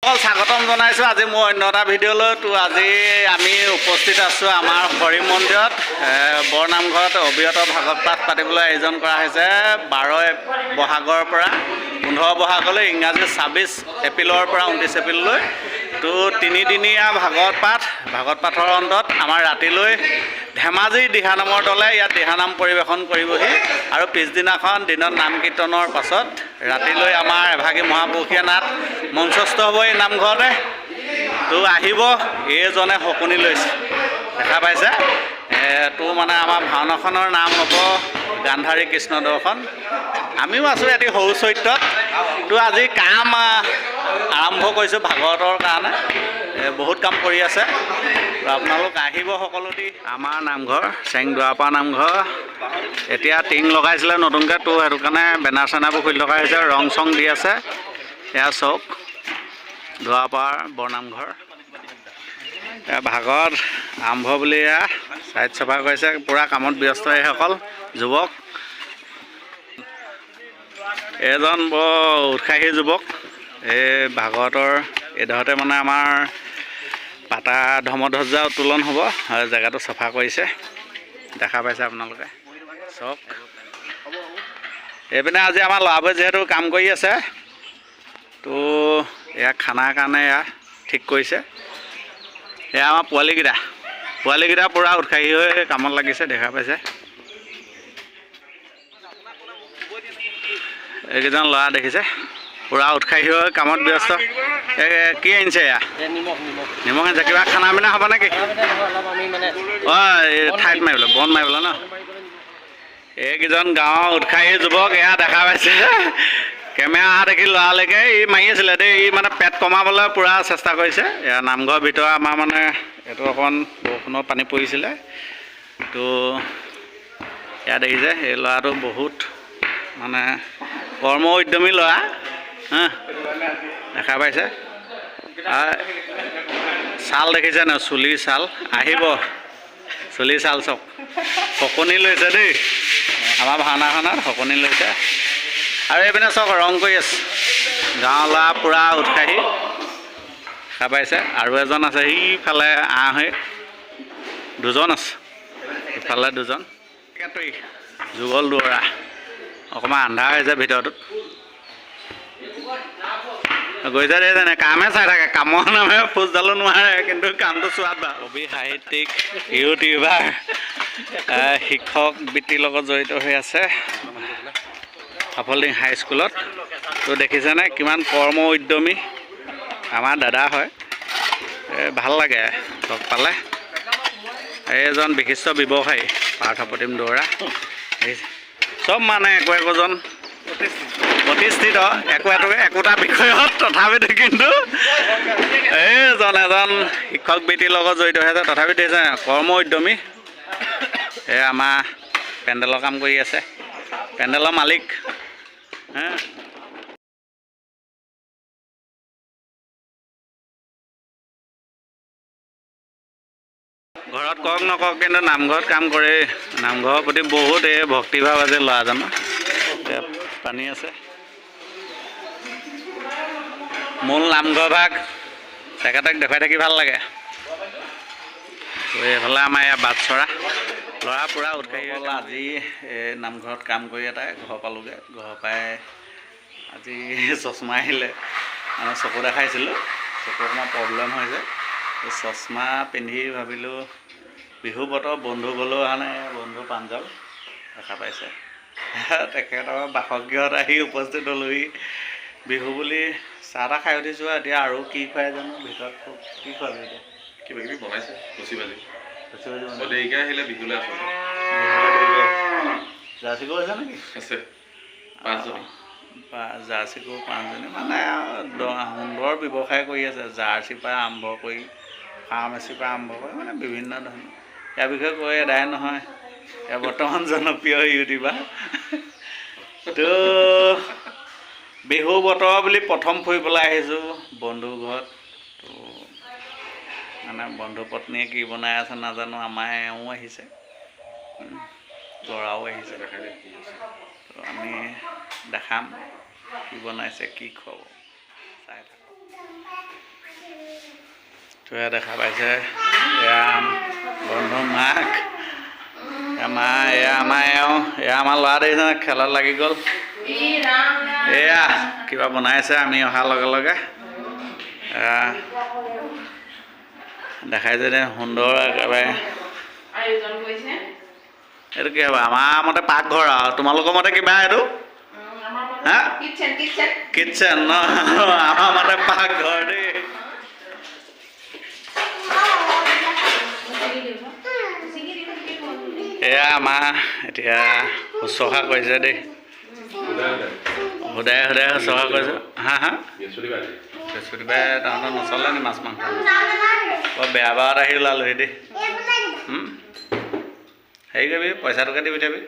স্বাগতম জনাইছোঁ আজি মোৰ অন্য এটা ভিডিঅ'লৈ। তো আজি আমি উপস্থিত আছোঁ আমাৰ হৰি মন্দিৰত, বৰনামঘৰত অবিৰত ভাগৱত পাঠ পাতিবলৈ আয়োজন কৰা হৈছে 12 বহাগৰ পৰা 15 বহাগলৈ, ইংৰাজী 26 এপ্ৰিলৰ পৰা 29 এপ্ৰিললৈ। তো তিনিদিনীয়া ভাগৱত পাঠ। ভাগৱত পাঠৰ অন্তত আমাৰ ৰাতিলৈ ধেমাজিৰ দিহানামৰ দলে ইয়াত দিহানাম পৰিৱেশন কৰিবহি আৰু পিছদিনাখন দিনত নাম কীৰ্তনৰ পাছত ৰাতিলৈ আমাৰ এভাগী মহাপুৰুষীয়া নাট মঞ্চস্থ হ'ব এই নামঘৰতে। তো আহিব। এইজনে শকুনি লৈছে, দেখা পাইছে। তো মানে আমাৰ ভাওনাখনৰ নাম হ'ব গান্ধাৰী কৃষ্ণ দৰ্শন। আমিও আছোঁ এটি সৰু চৰিত্ৰত। তো আজি কাম আৰম্ভ কৰিছোঁ ভাগৱতৰ কাৰণে, বহুত কাম কৰি আছে। তো আপোনালোক আহিব সকলোটি। আমাৰ নামঘৰ চেংদুৱাৰপাৰ নামঘৰ এতিয়া টিং লগাইছিলে নতুনকৈ, তো সেইটো কাৰণে বেনাৰ চেনাৰবোৰ খুলি থকা হৈছে, ৰং চং দি আছে। এয়া চাওক দুৱাৰপাৰ বৰনামঘৰ। এয়া ভাগৱত আৰম্ভ বুলি এয়া ছাইড চফা কৰিছে, পূৰা কামত ব্যস্ত এইসকল যুৱক। এজন বৰ উৎসাহী যুৱক। এই ভাগৱতৰ এইডোখৰতে মানে আমাৰ পাতা ধৰ্মধ্বজা উত্তোলন হ'ব আৰু জেগাটো চফা কৰিছে, দেখা পাইছে আপোনালোকে চাওক। এইপিনে আজি আমাৰ ল'ৰাবোৰে যিহেতু কাম কৰি আছে, তো এয়া খানাৰ কাৰণে এয়া ঠিক কৰিছে। এয়া আমাৰ পোৱালিকেইটা পূৰা উৎসাহী হৈ কামত লাগিছে, দেখা পাইছে। এইকেইজন ল'ৰা দেখিছে পূৰা উৎসাহী হৈ কামত ব্যস্ত। এই কি আনিছে? এয়া নিমখ আনিছে। কিবা খানা পিনা হ'ব নেকি? অঁ, এই ঠাইত মাৰিবলৈ, বন মাৰিবলৈ ন। এইকেইজন গাঁৱৰ উৎসাহী যুৱক, এয়া দেখা পাইছে। কেমেৰা অহা দেখি লৰালৰিকে ই মাৰি আছিলে দেই। ই মানে পেট কমাবলৈ পূৰা চেষ্টা কৰিছে। এয়া নামঘৰৰ ভিতৰত আমাৰ মানে এইটো অকণমান বৰষুণৰ পানী পৰিছিলে। তো এয়া দেখিছে, এই ল'ৰাটো বহুত মানে কৰ্ম উদ্যমী ল'ৰা হা, দেখা পাইছে। ছাল দেখিছে ন, চুলিৰ ছাল আহিব, চুলিৰ ছাল চাওক। শকনি লৈছে দেই, আমাৰ ভাওনাখনত শকনি লৈছে। আৰু এইপিনে চাওক ৰং কৰি আছে, গাঁৱৰ ল'ৰা পূৰা উৎসাহী, দেখা পাইছে। আৰু এজন আছে সিফালে, আঁ হৈ দুজন আছে, ইফালে দুজন। যুগল দুৱৰা, অকণমান আন্ধাৰ হৈছে ভিতৰটোত। গৈছে দেই, জানে কামহে চাই থাকে, কামৰ নামে খোজডালো নোৱাৰে, কিন্তু কামটো চোৱাত ভাল। কবি, সাহিত্যিক, ইউটিউবাৰ, শিক্ষক বৃত্তিৰ লগত জড়িত হৈ আছে সাফলডিং হাইস্কুলত। তো দেখিছেনে কিমান কৰ্ম উদ্যমী আমাৰ দাদা হয়। ভাল লাগে লগ পালে। এইজন বিশিষ্ট ব্যৱসায়ী পাৰ্থপ্ৰতিম দুৱৰা। চব মানে একো একোজন প্ৰতিষ্ঠিত একো একোটা বিষয়ত, তথাপিতো কিন্তু এইজন এজন শিক্ষক বৃত্তিৰ লগত জড়িত হৈ আছে, তথাপি দেখিছে কৰ্ম উদ্যমী। এই আমাৰ পেণ্ডেলৰ কাম কৰি আছে, পেণ্ডেলৰ মালিক। হে ঘৰত কওক নকওক, কিন্তু নামঘৰত কাম কৰে। নামঘৰৰ প্ৰতি বহুত এই ভক্তিভাৱ আছে ল'ৰাজনৰ। পানী আছে মূল নামঘৰ ভাগ তেখেতক দেখুৱাই থাকি ভাল লাগে। এইফালে আমাৰ ইয়াত বাটচৰা ল'ৰা পূৰা উৎসাহী। আজি এই নামঘৰত কাম কৰি এটাই ঘৰ পালোগৈ। ঘৰ পাই আজি চশমা আহিলে, মানে চকু দেখাইছিলোঁ, চকু অকণমান প্ৰব্লেম হৈছে। চশমা পিন্ধি ভাবিলোঁ বিহু বতৰ বন্ধু গ'লেও অহা নাই, বন্ধু প্ৰাঞ্জল দেখা পাইছে, তেখেতৰ বাসগৃহত আহি উপস্থিত হ'লোহি। বিহু বুলি চাহ তাহ খাই উঠিছোঁ। এতিয়া আৰু কি খুৱাই জানো ভিতৰত, কি খুৱাবি এতিয়া? কিবা কিবি বনাইছে, লুচি ভাজি। লুচি ভাজি বনাইছে। দেৰিকৈ আহিলে বিহুলৈ আচলতে। জাৰ্চি গৰু আছে নেকি? আছে, 5জনী। জাৰ্চি গৰু 5জনী। মানে সুন্দৰ ব্যৱসায় কৰি আছে, জাৰ্চিৰ পৰা আৰম্ভ কৰি ফাৰ্মাচীৰ পৰা আৰম্ভ কৰি মানে বিভিন্ন ধৰণৰ। ইয়াৰ বিষয়ে কৈ এদায় নহয়। এয়া বৰ্তমান জনপ্ৰিয় ইউটিউবাৰ। তো বিহু বতৰ বুলি প্ৰথম ফুৰিবলৈ আহিছোঁ বন্ধুৰ ঘৰত। তো মানে বন্ধু পত্নীয়ে কি বনাই আছে নাজানো, আমাৰ এওঁ আহিছে, ল'ৰাও আহিছে। তো আমি দেখাম কি বনাইছে, কি খুৱাব, চাই থাকক। তো এয়া দেখা পাইছে, এয়া বন্ধু মাক, এয়া মা, এয়া আমাৰ এওঁ, এয়া আমাৰ ল'ৰা। দেখিছে, খেলত লাগি গ'ল। এয়া কিবা বনাইছে আমি অহাৰ লগে লগে। এয়া দেখাইছে দে, সুন্দৰ একেবাৰে। আয়োজন কৰিছে। এইটো কি হ'ব? আমাৰ মতে পাকঘৰ আৰু তোমালোকৰ মতে কিবা এইটো? হা? Kitchen, kitchen. Kitchen ন? আমাৰ মতে পাকঘৰ দেই। এয়া আমাৰ এতিয়া শুশ্ৰূষা কৰিছে দেই, সদায় সদায় শুশ্ৰূষা কৰিছে। হা হা। বৃহস্পতিবাৰ। বৃহস্পতিবাৰে তহঁতৰ নচলে নি মাছ মাংস? বৰ বেয়া বাৰত আহি ওলালোহি দেই। হেৰি কৰিবি, পইচাটোকে দি পঠিয়াবি।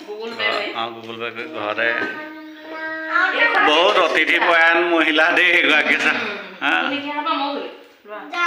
Google Pay. অঁ, গুগল পে কৰি ঘৰতে। বহুত অতিথি পৰায়ণ মহিলা দেই এগৰাকী। হা। তুমি কি খাবা? মই লোৱা।